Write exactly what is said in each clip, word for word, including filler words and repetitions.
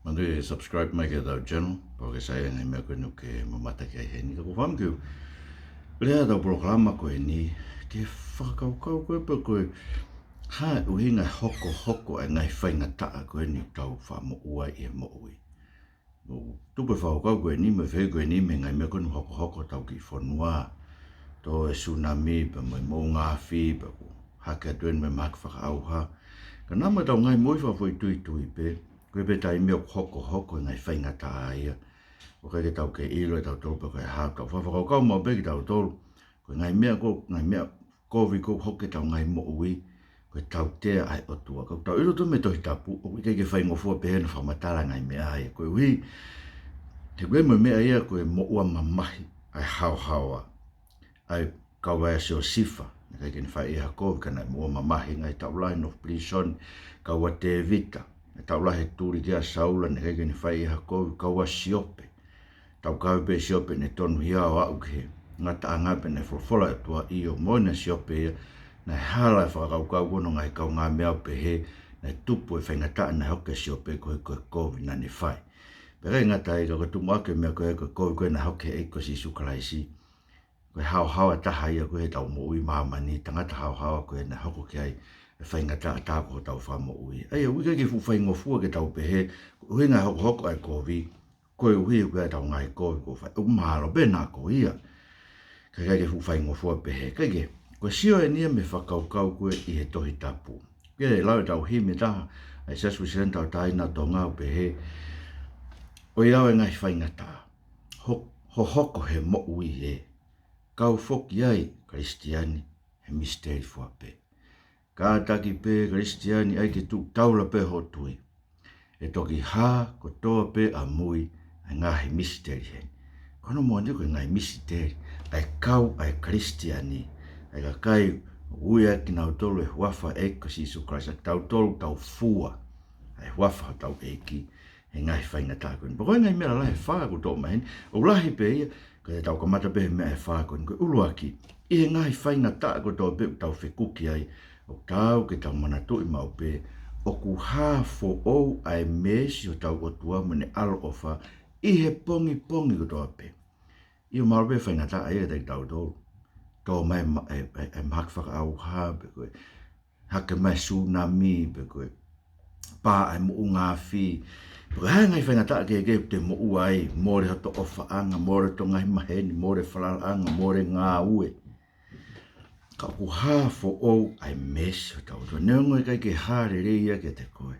Manatuʻi subscribe mai ki heʻetau channel, pea ke saiʻia he ngaahi meʻa ko eni ʻoku ke mamata ki ai heni. Ka ʻoku ou fakaʻamu ke u lea ʻetau polokalama ko eni, ke fakakaukau ko ē pe ko e hā e ʻuhinga e hokohoko e ngaahi faingataʻa ko eni ʻoku tau faʻa moʻua ʻi he moʻui. ʻOku tupu e fakakaukau ko eni mo e fehuʻi ko eni mei he ngaahi meʻa ko eni ʻoku hokohoko hotau kiʻi fonua. Tō e tsunami, pea mo e moʻunga afi, pea ʻoku hake atu eni mo e mahaki fakaʻauha. Ka naʻa mo ʻetau ngaahi moʻui fakafoʻituitui pē, ko e pē taimi ʻoku hokohoko e ngaahi faingataʻa ia. ʻOku ʻikai ke tau kei ʻilo ʻe tautolu pe ko e hā, tau fakakaukau maʻu pē kitautolu ko e ngaahi meʻa ko, ngaahi meʻa kovi ʻoku hoko ki heʻetau ngaahi moʻui, ko e tautea ʻa e ʻOtua. Ka ʻoku tau ʻilo atu mei he Tohi Tapu, ʻoku ʻikai ke faingofua pehē hono fakamatala e ngaahi meʻa ia. Koeʻuhi, he ko e mo e meʻa ia ko e moʻua mamahi ʻa e haohaoa. ʻA e kau ai ʻa Siosifa, naʻe ʻikai ke ne fai ha kovi ka naʻe moʻua mamahi, ngaahi taʻu lahi nofo pilīsone. Kau ʻa Tēvita, ngaahi taʻu lahi he tuli ki ai ʻa Saula, naʻe ʻikai ke ne fai ha kovi. Kau ʻa Siope, tau kau pē Siope naʻe tonuhia ʻo aʻu ki he ngataʻanga pea naʻe folofola e ʻOtua ʻio mo ʻena Siope ia. Naʻe hala e fakakaukau ko hono ngaahi kaungāmeʻa ʻo pehē naʻe tupu e faingataʻa naʻe hoko kia Siope ko e, ko e kovi naʻa ne fai. Pea ʻikai ngata ai ka ko e tupu ake meʻa ko e, ko e kovi ko ē naʻe hoko ki he ʻEiki ko Sīsū Kalaisi. Ko e haohaoa taha ia ko ē heʻetau moʻui māmani, tangata haohaoa ko ē naʻe hoko ki ai e faingataʻa tā ko hotau fakamoʻui. ʻA ia ʻoku ʻikai ke fuʻu faingofua ke tau pehē, ko e ʻuhinga e hokohoko ʻa e kovi, koeʻuhi ko ʻetau ngaahi kovi ʻoku fai. ʻOku mahalo pē naʻa ko ia. Ka ʻikai ke fuʻu faingofua pehē. Kae kehe, ko e sio eni ia mei he fakakaukau ko ē ʻi he Tohi Tapu. Ke lau ʻetau himi ʻe taha, ʻa e Siasi Uēsiliana Tauʻatāina ʻo Tonga ʻoku pehē, ʻOiauē ngaahi faingataʻa, ho-, hohoko he moʻui ē. Kau foki ai Kalisitiane he misiteli fua pē. Kātaki pē Kalisitiane ai ke tuʻu taula pē hoʻo tui. ʻE toki hā kotoa pē ʻamui ʻa e ngaahi misiteli heni. Ko hono moʻoni ko e ngaahi misiteli ʻa e kau ʻa e Kalisitiane, ʻa e kakai ʻoku ui ʻaki kinautolu e huafa ʻo e ʻEiki ko Sīsū Kalaisi, ʻa kitautolu tau fua ʻa e huafa hotau ʻEiki he ngaahi faingataʻa ko eni. Pea ko e ngaahi meʻa lalahi ʻe fā ʻoku toʻo mai heni, ʻoku lahi pē ia, ka te tau kamata pē he meʻa ʻe fā ko eni. Ko e ʻuluaki, ʻi he ngaahi faingataʻa kotoa pē ʻoku tau fekuki ai, ʻoku taau ke tau manatuʻi maʻu pē, ʻoku hā foʻou ʻa e meesi hotau ʻOtua mo ʻene ʻaloʻofa ʻi he pongipongi kotoa pē. ʻIo, mahalo pē faingataʻa ia kiate kitautolu. Tō mai ma-, e, e, e mahaki fakaʻauha, pe ko e hake mai e tsunami, pe ko e pā ʻa e moʻunga afi, pe ko e hā e ngaahi faingataʻa kehekehe ʻoku te moʻua ai, mole hoto ʻofaʻanga, mole hoto ngaahi maheni, mole falalaʻanga, mole ngāue. Ka ʻoku hā foʻou ʻa e meesi hotau ʻOtua. Neongo ʻe ʻikai ke hā lelei ia kiate koe,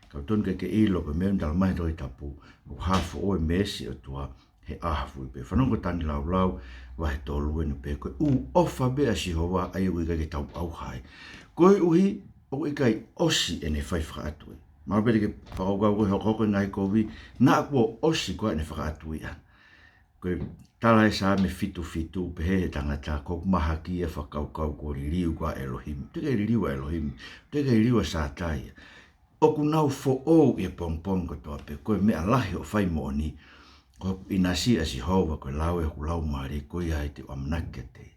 ka ʻoku totonu ke ke ʻilo ko e meʻa ʻoku tala mai he Tohi Tapu, ʻoku hā foʻou e meesi ʻOtua he ʻaho fuli pē. Fanongo ki he Tangilāulau vahe tolu eni pē, ko e ʻū ʻofa pē ʻa Sihova ʻa ia ʻoku ʻikai ke tau ʻauha ai. Koeʻuhi ʻoku ʻikai ʻosi ʻene fai fakaʻatuʻi. Mahalo pē te ke fakakaukau ko e hokohoko e ngaahi kovi, naʻa kuo ʻosi koā ʻene fakaʻatuʻi ʻana. Ko e tala ʻe Saame fitu fitu, pehē ʻe he tangata, ko hoku mahaki ia ʻa e fakakaukau kuo liliu koā ʻa ʻElohimi. Teʻeki ai liliu ʻa ʻElohimi, teʻeki ai liliu ʻa Sātai ia. ʻOku nau foʻou ʻi he pongipongi kotoa pē. Ko e meʻa lahi hoʻo fai moʻoni, ko hoku ʻinasi ʻa Sihova, ko e lau ʻe hoku laumālie, ko ia ai te u ʻamanaki kiate ia.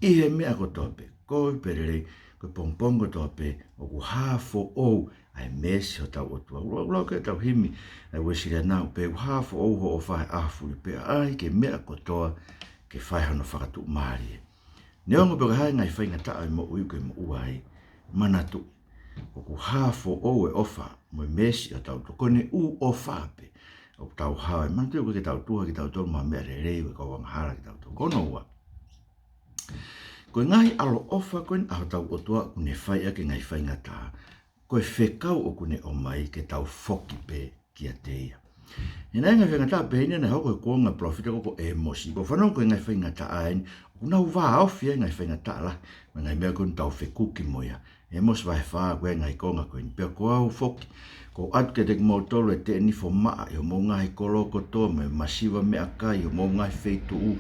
ʻI he meʻa kotoa pē, kovi pe lelei, ko e pongipongi kotoa pē, ʻoku hā foʻou ʻa e meesi hotau ʻOtua. ʻOku lau, lau ki heʻetau himi ʻa e Uēsiliana ʻoku pehē, ʻoku hā foʻou hoʻo ʻofa he ʻaho fuli pē, ʻa ia ʻoku ʻi ai ke meʻa kotoa ke fai hono fakatuʻumālie. Neongo pe ko e hā e ngaahi faingataʻa ʻo e moʻui ʻoku ke moʻua ai, manatuʻi, ʻoku hā foʻou e ʻofa mo e meesi hotau ʻOtua. Ko ʻene ʻū ʻofa pē ʻoku tau hao ai. Manatuʻi ʻoku ʻikai ke tau tuha kitautolu maʻa e meʻa lelei, ʻoku ʻikai ke angahala kitautolu. Ko hono ua, ko e ngaahi ʻaloʻofa ko eni ʻa hotau ʻOtua ʻoku ne fai ʻaki e ngaahi faingataʻa, ko e fekau ʻoku ne ʻomai ke tau foki pē kiate ia. He naʻe ʻi ai e ngaahi faingataʻa pehē ni naʻe hoko he kuonga e palōfita ko, ko ʻĒmosi. Pea fanongo ki he ngaahi faingataʻa eni, ʻoku nau vāofi ai e ngaahi faingataʻa lahi mo e ngaahi meʻa ko eni ʻoku tau fekuki mo ia. ʻĒmosi vahe fā, ko e ngaahi konga ko eni: Pea ko au foki, ʻoku ou ʻatu kiate kimoutolu e teʻe nifo maʻa ʻi hoʻomou ngaahi kolo kotoa, mo e masiva meʻakai ʻi hoʻomou ngaahi feituʻu.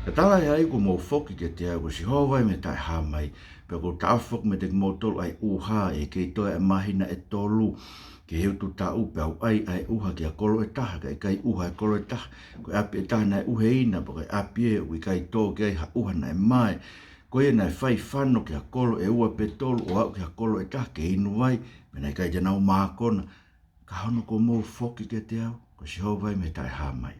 Ka talaʻehai kuo mou foki kiate au, ko Sihova ia mei he Taʻehāmai, pea ʻoku ou taʻofi foki meiate kimoutolu ʻa e ʻuha, ʻe kei toe ʻa e māhina ʻe tolu ki he ututaʻu, pea u ʻai ʻa e ʻuha ki ha kolo ʻe taha, kae ʻikai ʻuha ʻa e kolo ʻe taha. Ko e ʻapi ʻe taha naʻe ʻuheina, pea ko e ʻapi ē ʻoku ʻikai tō ki ai ha ʻuha naʻe mae. Ko ia naʻe fai fano ki ha kolo ʻe ua pe tolu, ʻo aʻu ki ha kolo ʻe taha ke inu vai, pea naʻe ʻikai te nau mākona. Ka hono kuo mou foki kiate au, ko Sihova ia mei he Taʻehāmai.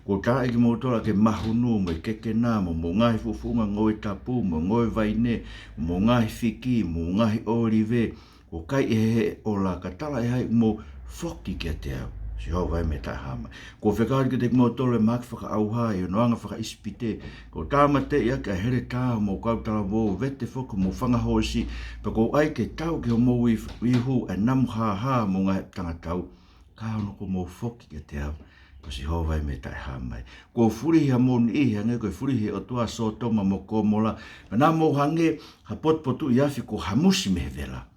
Kuo u talaʻi kimoutolu ʻaki e mahunu, mo e kekena, mo hoʻomou ngaahi fuʻufuʻunga ngoue tapu, mo e ngoue vaine, mo hoʻomou ngaahi fiki, mo hoʻomou ngaahi ʻōlive, kuo kai ʻe he heʻe ʻola, ka talaʻehai ʻoku mou foki kiate au, Sihova ia mei he Taʻehāmai. Kuo u fekau kiate kimoutolu e mahaki fakaʻauha ʻi hono anga fakaʻIsipite, kuo u tāmateʻi ʻaki ʻa e heletā hoʻomou kau talavou, vete foki hoʻomou fanga hoosi, pea kuo u ʻai ke tau ki homou ihu, ihu ʻa e namu hāhā ʻo hoʻomou ngaahi ʻapitanga tau. Ka hono kuo mou foki kiate au, ko Sihova ia mei he Taʻehāmai. Kuo u fulihi hamou niʻihi hangē ko e fulihi ʻe he ʻOtua ʻa Sōtoma mo Komola, pea naʻa mou hangē ha potupotuʻi afi kuo hamusi mei he vela.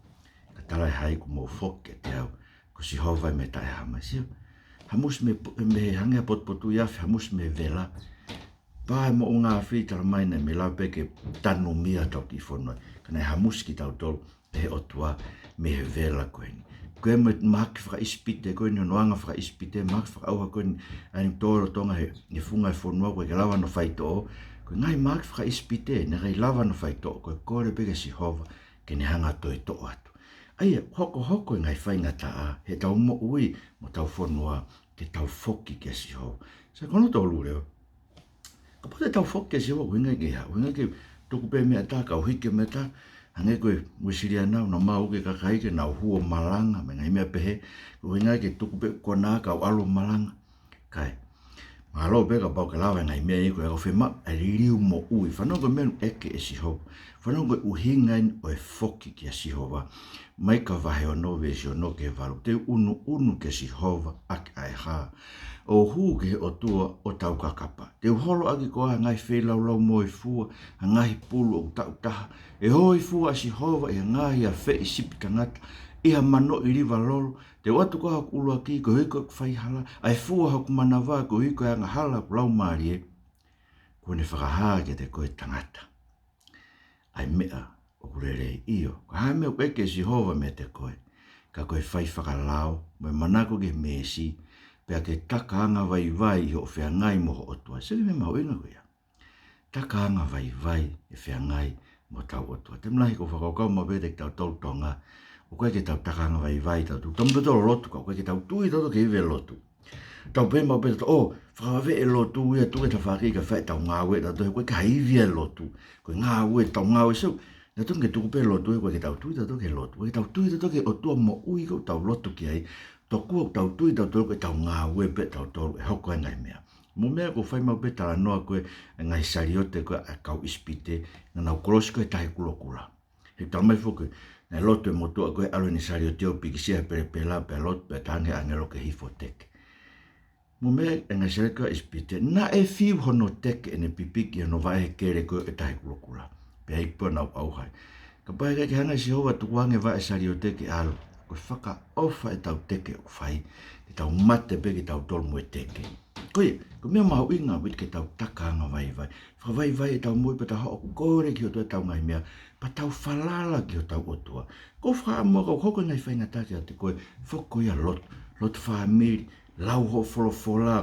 Ka talaʻehai ʻoku mou foki kiate au, ko Sihova ia mei he Taʻehāmai. Sio, hamusi mei he po-, mei he hangē ha potupotuʻi afi hamusi mei he vela. Pea ʻi he moʻunga afi, talamai naʻe mei lava pē ke tanumia hotau kiʻi fonua, ka naʻe hamusi kitautolu ʻe he ʻOtua mei he vela ko eni. Ko e mo e mahaki fakaʻIsipite ko eni, hono anga fakaʻIsipite, mahaki fakaʻauha ko eni, ʻa eni ʻoku tō lolotonga he, he funga e fonua, ʻoku ʻikai ke lava hono faitoʻo. Ko e ngaahi mahaki fakaʻIsipite, naʻe ʻikai lava hono faitoʻo, ko e kole pē kia Sihova ke ne hanga ʻo toʻo atu. ʻA ia, hokohoko e ngaahi faingataʻa heʻetau moʻui mo hotau fonua, ke tau foki kia Sihova. Sai, ko hono tolu leva. Kapau te tau foki kia Sihova, ʻuhinga ia ke hā? ʻUhinga ia ke tuku pē meʻa ʻe taha, kau hiki meʻa ʻe taha, hangē ko e Uēsiliana, ʻo nau maʻu e kakai ke nau hū ʻo malanga, mo e ngaahi meʻa pehē, ʻuhinga ia ke tuku pē ʻū konā kau ʻalu ʻo malanga. ʻIkai. Mālō pē kapau ʻoku lava e ngaahi meʻa ia, ko e ʻoku fiemaʻu e liliu moʻui. Fanongo ki he meʻa ʻoku ʻeke ʻe Sihova. Fanongo ki he ʻuhinga eni ʻo e foki kia Sihova. Maika vahe ono veesi ono ki he valu. Te u ʻunuʻunu kia Sihova ʻaki ʻa e hā? ʻO hū ki he ʻOtua ʻo taukakapa. Te u holo ʻaki koā ha ngaahi feilaulau moifua, ha ngaahi pulu ʻoku taʻu taha? ʻE hōifua ʻa Sihova ʻi ha ngaahi afeʻi sipi tangata, ʻi ha manoʻi liva lolo? Te u ʻatu koā hoku ʻuluaki koeʻuhi ko ʻeku faihala, ʻa e fua hoku manava koeʻuhi ko e angahala ʻo hoku laumālie? Kuo ne fakahā kiate koe, tangata, ʻa e meʻa ʻoku lelei, ʻio, ko e hā e meʻa ʻoku ʻeke ʻe Sihova meiate koe, ka ko e fai fakalao, mo e manako ki he meesi, pea ke taka angavaivai ʻi hoʻo feangai mo ho ʻOtua? Sio ki he meʻa mahuʻinga ko ia. Taka angavaivai e feangai mo hotau ʻOtua. Taimi lahi ʻoku ou fakakaukau maʻu pē kiate kitautolu Tonga, ʻoku ʻikai ke tau taka angavaivai, tau tu, tau pē tau lotu, ka ʻoku ʻikai ke tau tui tautolu ki he ivi e lotu. Tau pehē maʻu pē tautolu, ʻo, fakavave e lotu ia, tuku e tafaʻaki kae fai ʻetau ngāue tautolu, he ʻoku ʻikai ke ʻi ai ha ivi e lotu. Ko e ngāue, tau ngāue, so, naʻa tau ke tuku pē lotu, he ʻoku ʻikai ke tau tui tautolu ki he lotu. ʻOku ʻikai ke tau tui tautolu ki he ʻOtua moʻui ʻoku tau lotu ki ai, tokua ʻoku tau tui tautolu ko ʻetau ngāue pē tautolu ʻe hoko ai e ngaahi meʻa. Mo e meʻa ʻoku ou fai maʻu pē talanoa ko ē, e ngaahi saliote ko ē ʻa e kau ʻIsipite, naʻa nau kolosi ko ē he Tahi Kulokula. He talamai foki, naʻe lotu e motuʻa ko ē, ʻalu ʻene saliote ʻo pikisia he pelepela, pea lotu, pea talaange ʻe he ʻāngelo ke hifo ʻo teke. Mo e meʻa e ngaahi saliote ko ē ʻa ʻIsipite, naʻe fiu hono teke ʻene pipiki ʻi hono vaʻe he kele ko ē ʻo e Tahi Kulokula. Pea ʻi ai pē ʻenau ʻauha ai. Kapau ʻe ʻikai ke hanga ʻe Sihova ʻo tukuange e vaʻe saliote ke ʻalu, ko e fakaʻofa ʻetau teke ʻoku fai, ke tau mate pē kitautolu mo e teke. Ko ia, ko e meʻa mahuʻinga ʻaupito ke tau taka angavaivai. Fakavaivai ʻetau moʻui pea tau haʻu ʻo kole ki he ʻOtua ʻetau ngaahi meʻa, pea tau falala ki hotau ʻOtua. ʻOku ou fakaʻamu ʻoku hoko e ngaahi faingataʻa kiate koe, foki ia ʻo lotu, lotu fāmili, lau hoʻo folofola,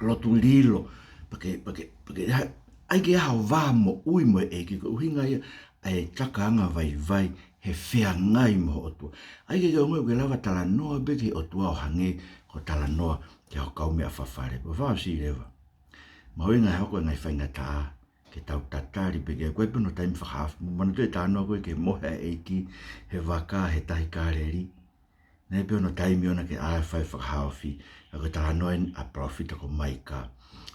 lotu lilo, pea ke, pea ke, pea ke, ha, ʻai ke ʻi ai haʻo vā moʻui mo e ʻEiki, ko e ʻuhinga ia ʻa e taka angavaivai he feangai mo ho ʻOtua. ʻAi ke ke ongoʻi ʻoku ke lava talanoa pē ki he ʻOtua ʻo hangē ko e talanoa ki ho kaumeʻa fafale. Pea fakaʻosi leva. Mahuʻinga e hoko e ngaahi faingataʻa, ke tau tatali pē ki ai. Ko e pē hono taimi fakahaofi. Mou manatuʻi e talanoa ko ē ki he mohe ʻa e ʻEiki he vaka he Tahi Kāleli. Naʻe pē hono taimi ʻona ke ʻā ʻo fai e fakahaofi. ʻA ia ko e talanoa eni ʻa e palōfita ko Maika.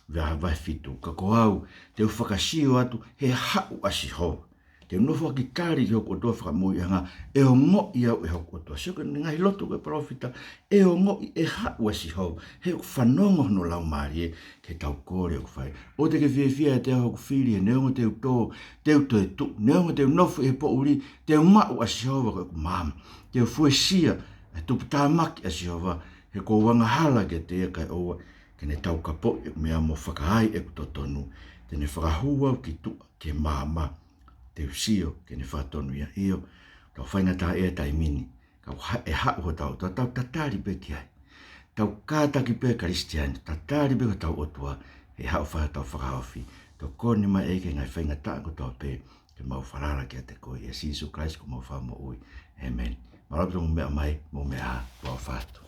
Vahe, vahe fitu. Ka ko au, te u fakasio atu he haʻu ʻa Sihova. Te u nofo ʻaki tali ki hoku ʻOtua fakamoʻuiʻanga, ʻe ongoʻi au ʻe hoku ʻOtua. Sio ki he ngaahi lotu ko ē ʻa e palōfita, ʻe ongoʻi, ʻe haʻu ʻa Sihova, he ʻoku fanongo hono laumālie ki heʻetau kole ʻoku fai. ʻOua te ke fiefia ʻiate au hoku fili, he neongo te u tō, te u toetuʻu, neongo te u nofo ʻi he poʻuli, te u maʻu ʻa Sihova ko ʻeku maama. Te u fuesia e tuputāmaki ʻa Sihova, he ʻoku ou angahala kiate ia kae ʻoua ke ne taukapoʻi ʻeku meʻa mo fakaai ʻeku totonu. Te ne fakahū au ki tuʻa ki he maama. Te u sio ke ne fakatonuhia. ʻIo, tau faingataʻaʻia he taimi ni. Ka ʻoku ha-, ʻe haʻu hotau ʻOtua, tau tatali pē ki ai. Tau kātaki pē Kalisitiane, tatali pē ki hotau ʻOtua, ʻe haʻu ʻo fai hotau fakahaofi. Tokoni mai ʻEiki ki he ngaahi faingataʻa kotoa pē, ke mau falala kiate koe, ʻia Sīsū Kalaisi ko homau Fakamoʻui. ʻĒmeni. Mālō ʻaupito hoʻomou meʻa mai, mou meʻa ā, tuʻa ʻofa atu.